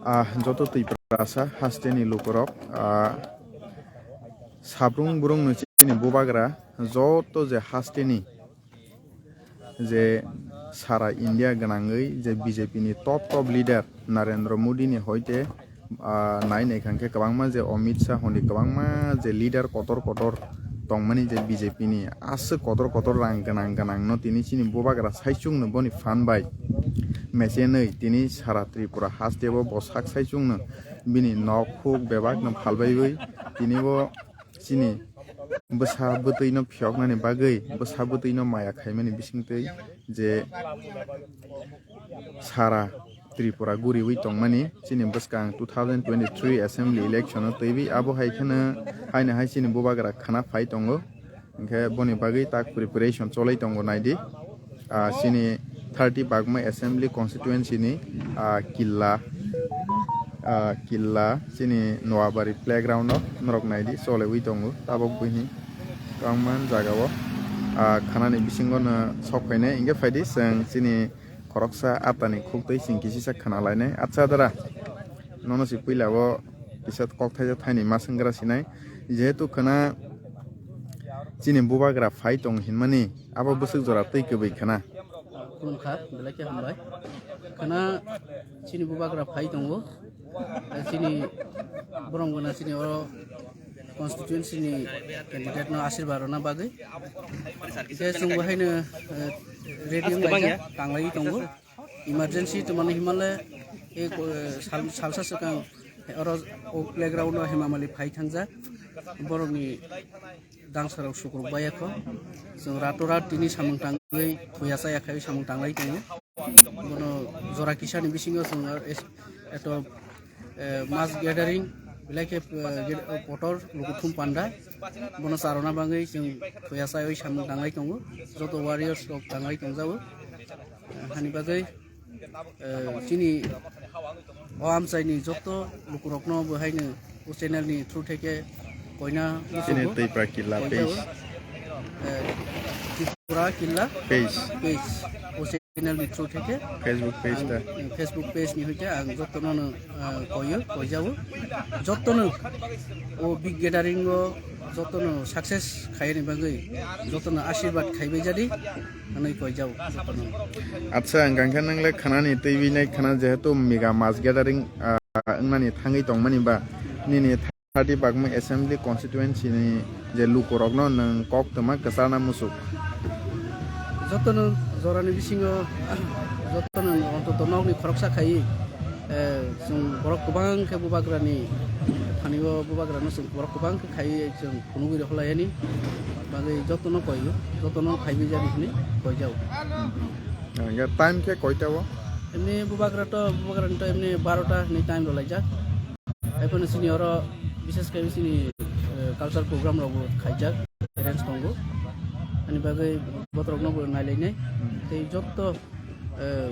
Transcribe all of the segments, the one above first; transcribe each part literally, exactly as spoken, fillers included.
Ah, joto Tiprasa hasteni lukurok, ah, sabrung burung no chini bubagra, joto je hasteni je sara India gwnangwi je B J P ni top top leader Narendra Modi ni hoite, ah, nai nai khan khe kwbangma je Amit Shah hwnwi kwbangma je leader kotor kotor tongmani je B J P ni aswk kotor kotor rang gwnang gwnang no tini chini bubagra saichung no boni phan bai mesenwi tini sara Tripura haste bo bo sak saichung no bini nok huk bebak no phalbaiwi tini bo chini bwsa bwtwi no phiyoknani bagwi bwsa bwtwi no maya khaimani bisingtwi je sara Tripura guriwi tongmani chini bwskang two thousand twenty-three assembly election o twiwi abo hai kheno haino hai chini bubagra khana phai tongo, hinkhe boni bagwi tak preparation cholai tongo naidi. Ah, chini thirty bagma assembly constituency ni, ah, killa, ah, killa chini Noabari playground o norok naidi cholewi tongo tabok buini kwbangma jaga o, ah, khanani bisingo no sok phainai hinkhe phaidi chwng chini khoroksa atani khuk twi chwng kisisa khna lainai. Acha dara, nono si puila o kisa kok thaisa thaini ma swngra sinai. Jehetu khna chini bubagra phai tong hinmani abo bwswk jora twi kwbwi khna. Khulumkha, belai khe hambai. Khna chini bubagra phai tongo. Chini borok gana chini oro constituency ni candidate no asirba rwna bagwi. Khe chwng bo haino, eh, ready wng laijak, tanglaiwi tongo. Emergency twmani himalai, eh, ko-, eh, sal-, salsa swkang oro o playground o Hemamali phai thangjak. Borokni dangsarok sukruk bai yakho. Chwng rato rat tini samung tangwi thuya chaya khai samung tanglai tongo. Bono jora kisani bisingo chwng es-, eto, eh, mass gathering, belai khe, eh, ged-, eh, kotor lukuthum panda. Bono charwna bagwi chwng thuya chaywi samung tanglai tongo. Joto warriors rok tanglai tongjago. Eh, hani bagwi, eh, chini o amchaini joto lukurokno bo haino o channel ni through theke koina chini muchungo. Tipra Killa page. Eh, Tipra Killa page. Page. O channel ni through theke Facebook page ang, ta. Eh, Facebook page ni hoite ang jotono no, eh, koyo, koijao. Jotono o big gathering o jotono success khaini bagwi jotono asirwad khaibai jadi. Hwnwi koijao jotono. Acha, hwnkha khe nwng le khanani twi binai khana jehetu mega mass gathering, ah, wngnani thangwi tongmani ba nini thirty bagmung assembly constituency ni je lukurokno nwng kok twma kwcharna muchuk? Jotono jorani bisingo jotono ontoto nokni khoroksa khai, eh, chwng borok kwbang khe bubagrani thani o bubagrano chwng borok kwbang khe khai chwng phunugwi rwkhlaiyani bagwi jotono koio, jotono phaiwi jani hwnwi koijao. Hwnkhe time khe koita o? Emni bubagra to, bubagrani to emni barota hwnwi time rwlaijak. Haiphano chini oro bishes khe chini, eh, culture program rokbo khaijak, arrange tongo. Ani bagwi botorokno bo nailainai. Tei jotto, eh,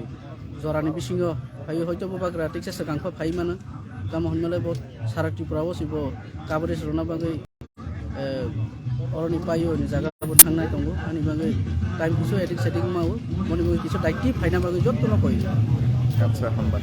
jorani bisingo phaio hoito bubagra tiksa swkang kho phai mano. Tamo hwnmale bo sara Tripura o se bo coverage rwna bagwi eh, oroni paio ni jaga bo thangnai tongo, ani bagwi time kisu edik sedik mao, boni bagwi kisu daiti phaina bagwi jottono koi. Acha, hambai.